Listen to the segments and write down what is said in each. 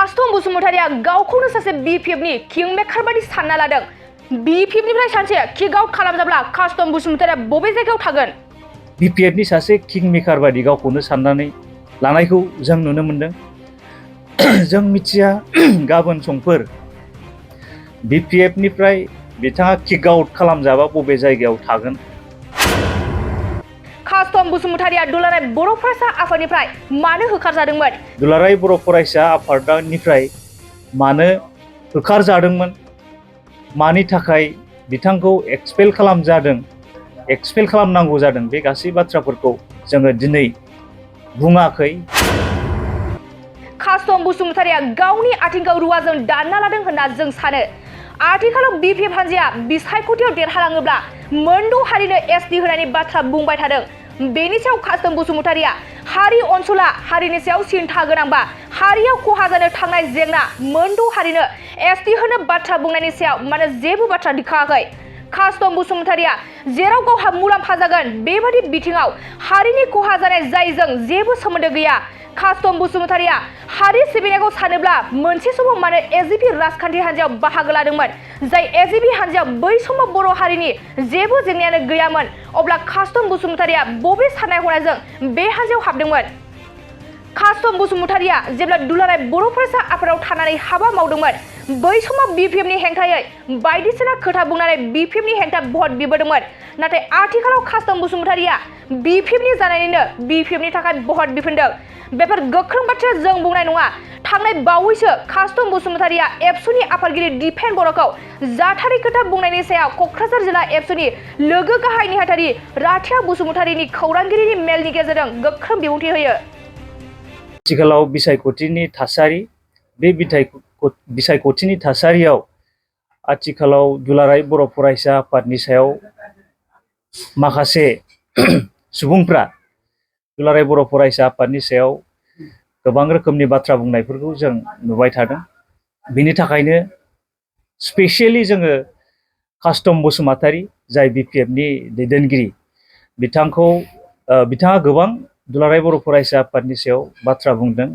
Custom बसुमतारिया गावखौनो सासे BPFनि किंमेकार बायदि सानना लादों। BPFनिफ्राय सानसे किक आउट खालामजाब्ला कास्टम बसुमतारिया बबे जायगायाव थागोन? BPFनि सासे किंमेकार बायदि गावखौनो साननानै लानायखौ जों नुनो मोनदों। जों मिथिया गाबोन समफोर BPFनिफ्राय बिथाङा किक आउट खालामजाबा बबे जायगायाव थागोन। कास्टम बसुमतारिया दुलाराय बर' फरायसा आफादनिफ्राय मानो होखारजादोंमोन? दुलाराय बर' फरायसा आफादनिफ्राय मानो होखारजादोंमोन, मानि थाखाय बिथांखौ एक्सपेल खालामजादों, एक्सपेल खालामनांगौ जादों, बे गासै बाथ्राफोरखौ जोङो दिनै बुङाखै। कास्टम बसुमतारिया गावनि आथिंखौ रुवाजों दानना लादों होनना जों सानो। आथिखालाव BPF हान्जाया बिसायख'थियाव देरहालाङोब्ला मोनद' हारिनो SD होनायनि बाथ्रा बुंबाय थादों। बेनि सायाव कास्टम बसुमतारिया हारि अनसुला हारिनि सायाव सिन्था गोनांबा हारियाव खहा जानो थांनाय जेंना मोनद' हारिनो SD होनो बाथ्रा बुंनायनि सायाव मानो जेबो बाथ्रा दिखाङाखै? कास्टम बसुमतारिया जेराव गावहा मुलाम्फा जागोन बेबादि बिथिङाव हारिनि खहा जानाय जायजों जेबो सोमोन्दो गैया। कास्टम बसुमतारिया हारि सिबिनायखौ सानोब्ला मोनसे समाव मानो AGP राजखान्थि हान्जायाव बाहागो लादोंमोन, जाय AGP हान्जायाव बै समाव बर' हारिनि जेबो जेंनायानो गैयामोन। अब्ला कास्टम बसुमतारिया बबे साननाय हनायजों बे हान्जायाव हाबदोंमोन? कास्टम बसुमतारिया जेब्ला दुलाराय बर' फरायसा आफादाव थानानै हाबा मावदोंमोन बै समाव BPFनि हेंथायै बायदिसिना खोथा बुंनानै BPFनि हेंथा भट बिबोदोंमोन। नाथाय आथिखालाव कास्टम बसुमतारिया BPFनि जानायनिनो BPFनि थाखाय भट बिफिनदों। बेफोर गोख्रों बाथ्राया जों बुंनाय नङा। थांनाय बावैसो कास्टम बसुमतारिया एबसुनि आफादगिरि दिपेन बर'खौ जाथारै खोथा बुंनायनि सायाव क'क्राझार जिल्ला एबसुनि लोगो गाहाय नेहाथारि राथिया बसुमतारिनि खौरांगिरिनि मेलनि गेजेरजों गोख्रों बिबुंथि होयो। आथिखालाव बिसायख'थिनि थासारि, बे बिसायख'थिनि थासारियाव आथिखालाव दुलाराय बर' फरायसा आफादनि सायाव माखासे सुबुंफ्रा दुलाराय बर' फरायसा आफादनि सायाव गोबां रोखोमनि बाथ्रा बुंनायफोरखौ जों नुबाय थादों। बिनि थाखायनो स्पेसियेलि जोङो कास्टम बसुमतारि जाय BPFनि दैदेनगिरि, बिथाङा गोबां दुलाराय बर' फरायसा आफादनि सायाव बाथ्रा बुंदों।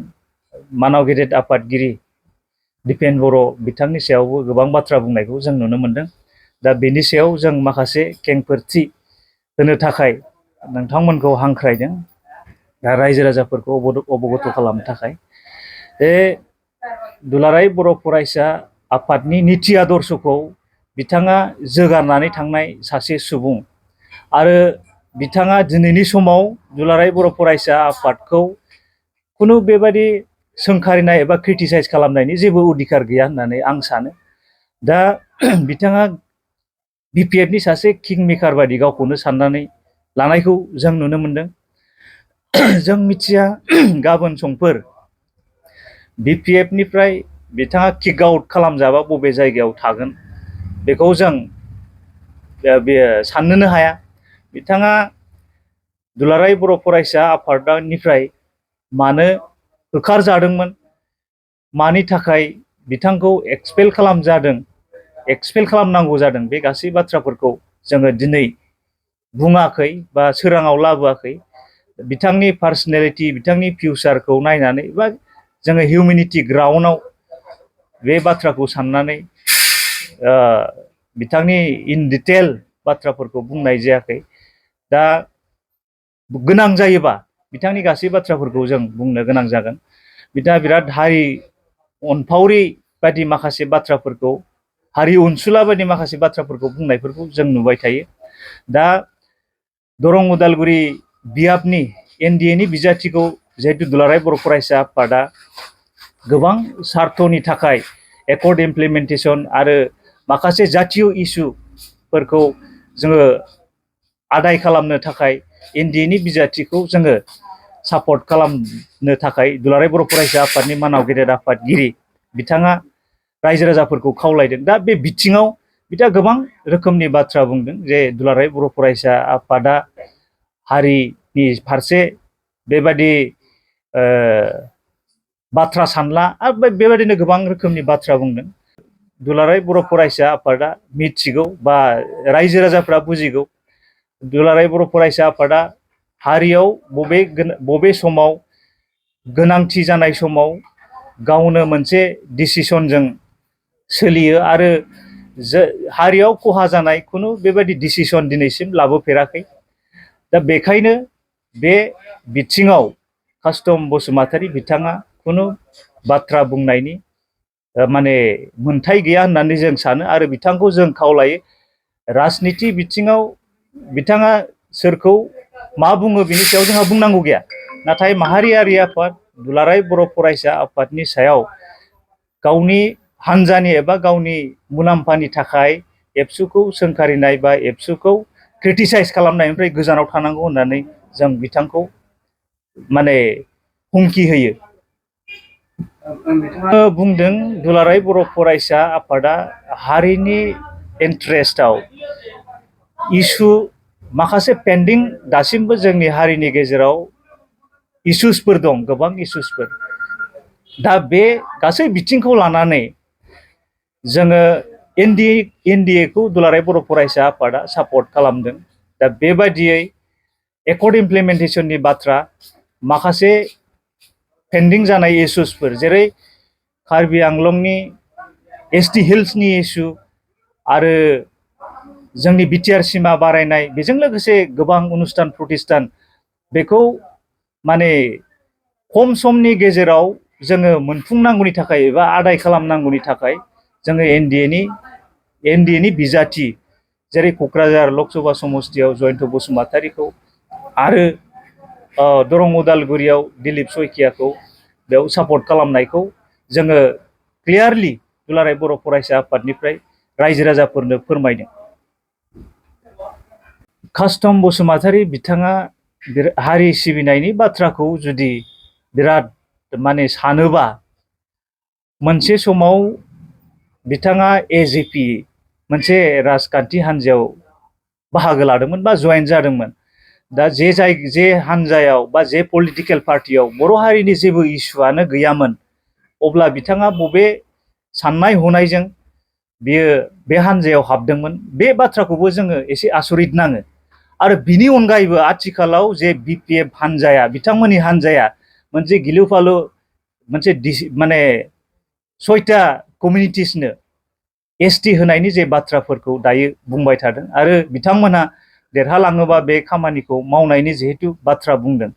मानाव गेदेर आफादगिरि दिपेन बर' बिथांनि सायावबो गोबां बाथ्रा बुंनायखौ जों नुनो मोनदों। दा बेनि सायाव जों माखासे खेंफोरथि होनो थाखाय नोंथांमोनखौ हांख्रायदों, दा रायजो राजाफोरखौ अबगत खालामनो थाखाय। बे दुलाराय बर' फरायसा आफादनि निति आदर्शखौ बिथाङा जोगारनानै थांनाय सासे सुबुं आरो बिथाङा दिनैनि समाव दुलाराय बर' फरायसा आफादखौ खुनु बेबादि सोंखारिनाय एबा क्रिटिसाइज खालामनायनि जेबो अधिकार गैया होननानै आं सानो। दा बिथाङा BPFनि सासे किंमेकार बायदि गावखौनो साननानै लानायखौ जों नुनो मोनदों। जों मिथिया गाबोन समफोर BPFनिफ्राय बिथाङा किक आउट खालामजाबा बबे जायगायाव थागोन, बेखौ जों साननोनो हाया। बिथाङा दुलाराय बर' फरायसा आफादनिफ्राय मानो होखारजादोंमोन, मानि थाखाय बिथांखौ एक्सपेल खालामजादों, एक्सपेल खालामनांगौ जादों, बे गासै बाथ्राफोरखौ जोङो दिनै बुङाखै बा सोराङाव लाबोआखै। बिथांनि पार्सनेलिटि, बिथांनि फिउचारखौ नायनानै बा जोङो हिउमेनिटि ग्राउन्डआव बे बाथ्राखौ साननानै बिथांनि इन डिटेल बाथ्राफोरखौ बुंनाय जायाखै। दा गोनां जायोबा बिथांनि गासै बाथ्राफोरखौ जों बुंनो गोनां जागोन। बिथाङा बिराद हारि अनफावरि बायदि माखासे बाथ्राफोरखौ, हारि अनसुला बायदि माखासे बाथ्राफोरखौ बुंनायफोरखौ जों नुबाय थायो। दा दरं उदालगुरि बियाबनि NDAनि बिजाथिखौ जिहेतु दुलाराय बर' फरायसा आफादा गोबां सार्थनि थाखाय एकर्ड इमप्लिमेन्टेसन आरो माखासे जातीय इसुफोरखौ जोङो आदाय खालामनो थाखाय NDAनि बिजाथिखौ जोङो सापर्ट खालामनो थाखाय दुलाराय बर' फरायसा आफादनि मानाव गेदेर आफादगिरि बिथाङा रायजो राजाफोरखौ खावलायदों। दा बे बिथिङाव बिथाङा गोबां रोखोमनि बाथ्रा बुंदों जे दुलाराय बर' फरायसा आफादा हारिनि फारसे बेबादि बाथ्रा सानला आरो बेबादिनो गोबां रोखोमनि बाथ्रा बुंदों। दुलाराय बर' फरायसा आफादा मिथिगौ बा रायजो राजाफ्रा बुजिगौ दुलाराय बर' फरायसा आफादा हारियाव बबे समाव गोनांथि जानाय समाव गावनो मोनसे डिसिसनजों सोलियो आरो हारियाव खहा जानाय खुनु बेबायदि डिसिसन दिनैसिम लाबोफेराखै। दा बेखायनो बे बिथिङाव कास्टम बसुमतारी बिथाङा खुनु बाथ्रा बुंनायनि माने मोन्थाय गैया होननानै जों सानो आरो बिथांखौ जों खावलायो राजनिति बिथिङाव बिथाङा सोरखौ मा बुङो बिनि सायाव जोंहा बुंनांगौ गैया, नाथाय माहारियारि आफाद दुलाराय बर' फरायसा आफादनि सायाव गावनि हानजानि एबा गावनि मुलाम्फानि थाखाय एबसुखौ सोंखारिनाय बा एबसुखौ क्रिटिसाइज खालामनायनिफ्राय गोजानाव थानांगौ होननानै जों बिथांखौ माने हुमखि होयो। बुंदों दुलाराय बर' फरायसा आफादा हारिनि इन्ट्रेस्टआव इसु माखासे पेन्डिं दासिमबो जोंनि हारिनि गेजेराव इसुसफोर दं, गोबां इसुसफोर। दा बे गासै बिथिंखौ लानानै जोङो एनडिएखौ दुलाराय बर' फरायसा आफादा सापर्ट खालामदों। दा बेबायदियै एकर्ड इमप्लिमेन्टेसननि बाथ्रा माखासे पेन्डिं जानाय इसुसफोर जेरै कार्बि आंलंनि एसटि हिल्सनि इसु आरो जोंनि बिटिआर सिमा बारायनाय, बेजों लोगोसे गोबां अनुस्थान प्रतिष्ठान बेखौ माने खम समनि गेजेराव जोङो मोनफुंनांगौनि थाखाय एबा आदाय खालामनांगौनि थाखाय जोङो एनडिएनि बिजाथि जेरै क'क्राझार लकसभा समस्तियाव जयन्त बसुमतारीखौ आरो दरं उदालगुरियाव दिलीप सयखियाखौ बेयाव सापर्ट खालामनायखौ जोङो क्लियारलि दुलाराय बर' फरायसा आफादनिफ्राय रायजो राजाफोरनो फोरमायदों। कास्टम बसुमतारी बिथाङा हारि सिबिनायनि बाथ्राखौ जुदि बिराद माने सानोबा मोनसे समाव बिथाङा एजेपि मोनसे राजखान्थि हान्जायाव बाहागो लादोंमोन बा जयेन जादोंमोन। दा जे हान्जायाव बा जे पलिटिकेल पार्टियाव बर' हारिनि जेबो इसुआनो गैयामोन, अब्ला बिथाङा बबे साननाय हनायजों बियो बे हान्जायाव हाबदोंमोन, बे बाथ्राखौबो जोङो एसे आसरित नाङो। आरो बिनि अनगायैबो आथिखालाव जे बिपिएफ हान्जाया, बिथांमोननि हान्जाया मोनसे गिलु फालु मोनसे माने 6टा कमिउनिटिसनो एसटि होनायनि जे बाथ्राफोरखौ दायो बुंबाय थादों आरो बिथांमोनहा देरहालाङोबा बे खामानिखौ मावनायनि जिहेतु बाथ्रा बुंदों।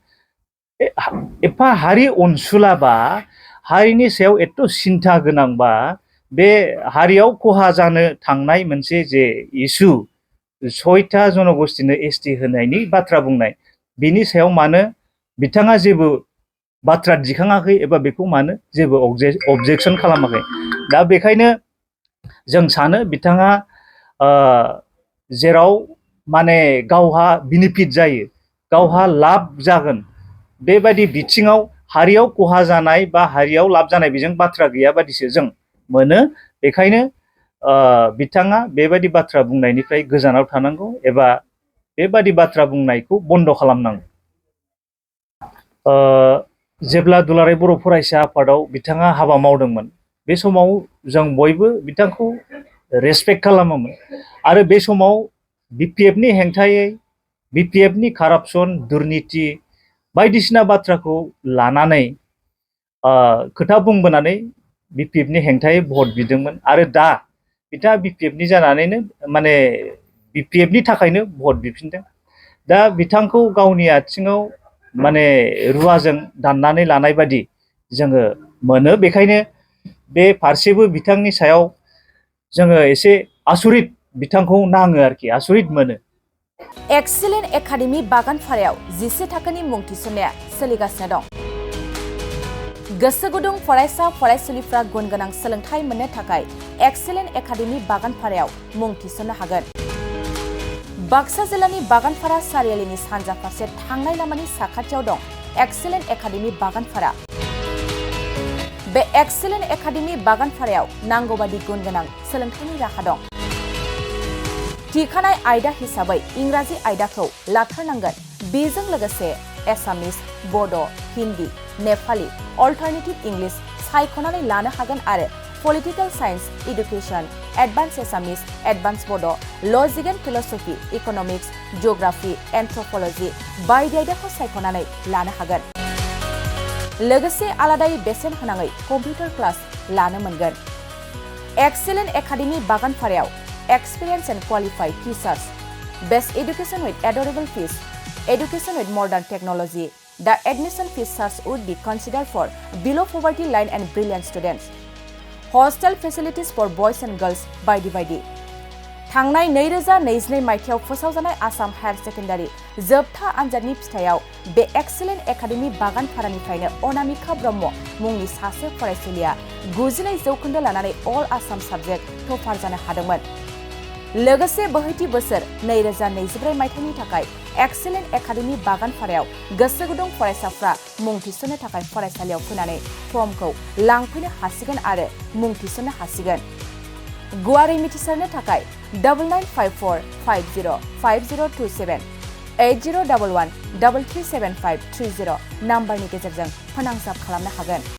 एफा हारि अनसुलाबा, हारिनि सायाव एथ' सिन्था गोनांबा, बे हारियाव खहा जानो थांनाय मोनसे जे इसु 6टा जनगोष्ठीनो एसटि होनायनि बाथ्रा बुंनाय, बिनि सायाव मानो बिथाङा जेबो बाथ्रा दिखाङाखै एबा बेखौ मानो जेबो अबजेक्सन खालामाखै। दा बेखायनो जों सानो बिथाङा जेराव माने गावहा बेनिफिट जायो, गावहा लाब जागोन, बेबायदि बिथिङाव हारियाव खहा जानाय बा हारियाव लाब जानाय बेजों बाथ्रा गैया बादिसो जों मोनो। बेखायनो बिथाङा बेबायदि बाथ्रा बुंनायनिफ्राय गोजानाव थानांगौ एबा बेबायदि बाथ्रा बुंनायखौ बन्द' खालामनांगौ। जेब्ला दुलाराय बर' फरायसा आफादाव बिथाङा हाबा मावदोंमोन, बे समाव जों बयबो बिथांखौ रेसपेक्ट खालामोमोन आरो बे समाव बिपिएफनि हेंथायै, बिपिएफनि कारापसन दुर्निति बायदिसिना बाथ्राखौ लानानै खोथा बुंबोनानै बिपिएफनि हेंथायै भट बिदोंमोन आरो दा बिथाङा बिपिएफनि जानानैनो माने बिपिएफनि थाखायनो भट बिफिनदों। दा बिथांखौ गावनि आथिङाव माने रुवाजों दाननानै लानाय बादि जोङो मोनो। बेखायनो बे फारसेबो बिथांनि सायाव जोङो एसे आसरित बिथांखौ नाङो आरोखि, आसरित मोनो। एक्सेलेन्ट एकाडेमि बागानपारायाव 10 थाखोनि मुं थिसननाया सोलिगासिनो दं। गोसो गुदुं फरायसा फरायसुलिफ्रा गुन गोनां सोलोंथाइ मोननो थाखाय एक्सेलेन्ट एकाडेमि बागानपारायाव मुं थिसननो हागोन। बाक्सा जिल्लानि बागानपारा सारियालिनि सानजा फारसे थांनाय लामानि साखाथियाव दं एक्सेलेन्ट एकाडेमि बागानपारा। बे एक्सेलेन्ट एकाडेमि बागानपारायाव नांगौबादि गुन गोनां सोलोंथाइनि राहा दं। थिखानाय आयदा हिसाबै इंराजि आयदाखौ लाथारनांगोन। बेजों लोगोसे एसामिस, बड', हिन्दी, नेपाली, अल्टारनेटिभ इंलिश सायख'नानै लानो हागोन आरो पलिटिकेल साइन्स, इडुकेसन, एडभान्स एसामिस, एडभान्स बड', लजिक एन्ड फिलसफि, इकनमिक्स, जिअ'ग्राफि, एन्थ्रपलजि बायदि आयदाखौ सायख'नानै लानो हागोन। लोगोसे आलादायै बेसेन होनाङै कम्पिउटार क्लास लानो मोनगोन। एक्सेलेन्ट एकाडेमि बागानपारायाव experience and qualified teachers, best education with adorable fees, education with modern technology. The admission fees charge would be considered for below poverty line and brilliant students. Hostel facilities for boys and girls बायदि बायदि। थांनाय 2022 मायथाइयाव फोसावजानाय Assam higher secondary जोबथा आनजादनि फिथाइयाव बे excellent academy बागानपारानिफ्रायनो Anamika Brahma मुंनि सासे फरायसुलिया 92% लानानै अल आसाम साबजेक्ट टपार जानो हादोंमोन। लोगोसे बोहैथि बोसोर 2024 मायथाइनि थाखाय एक्सेलेन्ट एकाडेमि बागानपारायाव गोसो गुदुं फरायसाफ्रा मुं थिसननो थाखाय फरायसालियाव फैनानै फर्मखौ लांफैनो हासिगोन आरो मुं थिसननो हासिगोन। गुवारै मिथिसारनो थाखाय 9954505027 8011337530 नाम्बारनि गेजेरजों फोनांजाब खालामनो हागोन।